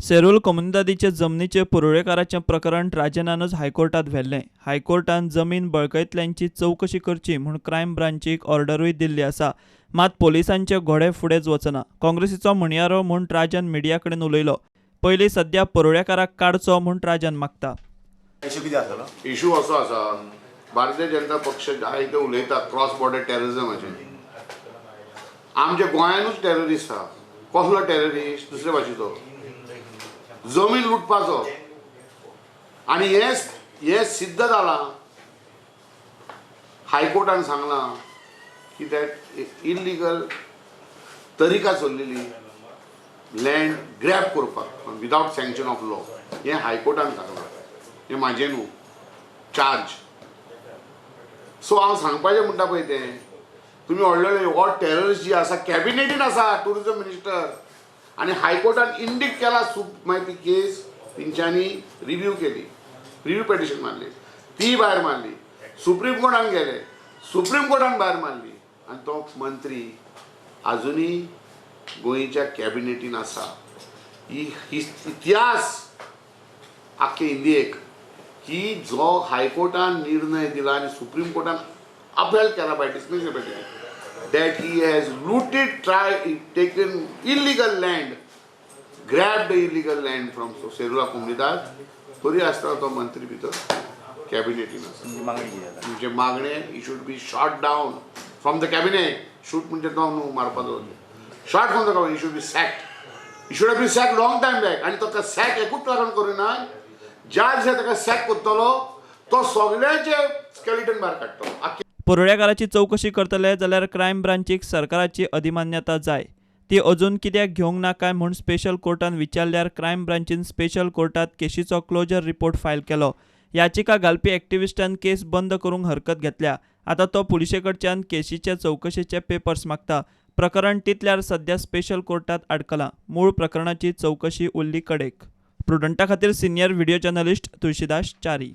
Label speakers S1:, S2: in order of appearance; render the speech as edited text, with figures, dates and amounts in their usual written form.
S1: सेरूल कोमुनिदादीचे जमनीचे पुरवळेकाराचें प्रकरण राजनानूच हायकोर्टात व्हेल्लें. हायकोर्टान जमीन बळकयतल्यांची चवकशी करची म्हूण क्रायम ब्रांचीक ऑर्डरूय दिल्ली आसा. मात पोलिसांचे घोडे फुडेंच वचना. काँग्रेसीचो म्हणयारो म्हूण राजन मिडिया कडेन उलयलो. पयलीं सध्या परुळेकाराक काडचो म्हूण राजन मागता.
S2: इशू कितें आसलो?
S3: इशू असो आसा, भारतीय जनता पक्ष जायते उलयता क्रॉस बॉर्डर टेररिजमाचेर. आमच्या गोंयानूच टेररिस्ट आहा. कसलो टेररिस्ट? दुसरे भाशेचो, जमीन लुटपाचो. आनी हें हें सिद्ध जालां, हायकोर्टान सांगलां की that illegal तरिका चल्लेली लँड ग्रॅब करपाक विदावट सँक्शन ऑफ लॉ, हें हायकोर्टान सांगलां. हें म्हाजें न्हू चार्ज. सो हांव सांगपाचें म्हणटा पळय तें तुमी व्हडले व्हडले हो टेररिस्ट जी आसा कॅबिनेटीन आसा, टुरिजम मिनिस्टर, आनी हायकोर्टान इंडीक केला. सुप मागीर ती केस तेंच्यांनी रिव्यू केली, रिव्यू पिटिशन मारली, ती भायर मारली. सुप्रीम कोर्टान गेले, सुप्रीम कोर्टान भायर मारली. आनी तो मंत्री आजुनूय गोंयच्या कॅबिनेटीन आसा. ही ही इतिहास आख्खे इंडियेक की जो हायकोर्टान निर्णय दिला आनी सुप्रीम कोर्टान अपहेल्ड केला by dismissal petition that he has looted, try taken illegal land, grabbed illegal land from Serula Comunidade, तरी आसतना तो मंत्री भितर कॅबिनेटीन आसा.
S2: तुमची मागणी कितें आसा?
S3: तुमचे मागणे, he should be shot down from the cabinet. Shoot म्हणजे तो न्हू मारपाचो, shot from the cabinet. He should be sacked. He should have been sacked long time back. आनी ताका सॅक एकूच लागून करिना. ज्या दिसा ताका सॅक करतलो तो सगळ्यांचे स्केलिटन भायर काडटलो आख्खे.
S1: परुळेकाराची चवकशी करतले जाल्यार क्रायम ब्रांचीक सरकाराची अधिमान्यता जाय. ती अजून कित्याक घेवंक ना काय म्हूण स्पेशल कोर्टान विचारल्यार क्रायम ब्रांचीन स्पेशल कोर्टात केशीचो क्लोजर रिपोर्ट फायल केलो. याचिका घालपी एक्टिविस्टान केस बंद करूंक हरकत घेतल्या. आतां तो पुलिशे कडच्यान केशीचे चवकशेचे पेपर्स मागता. प्रकरण तितल्यार सध्या स्पेशल कोर्टात आडकलां. मूळ प्रकरणाची चवकशी उरली कडेक. प्रुडंटा खातीर senior video journalist Tulsidas Chari.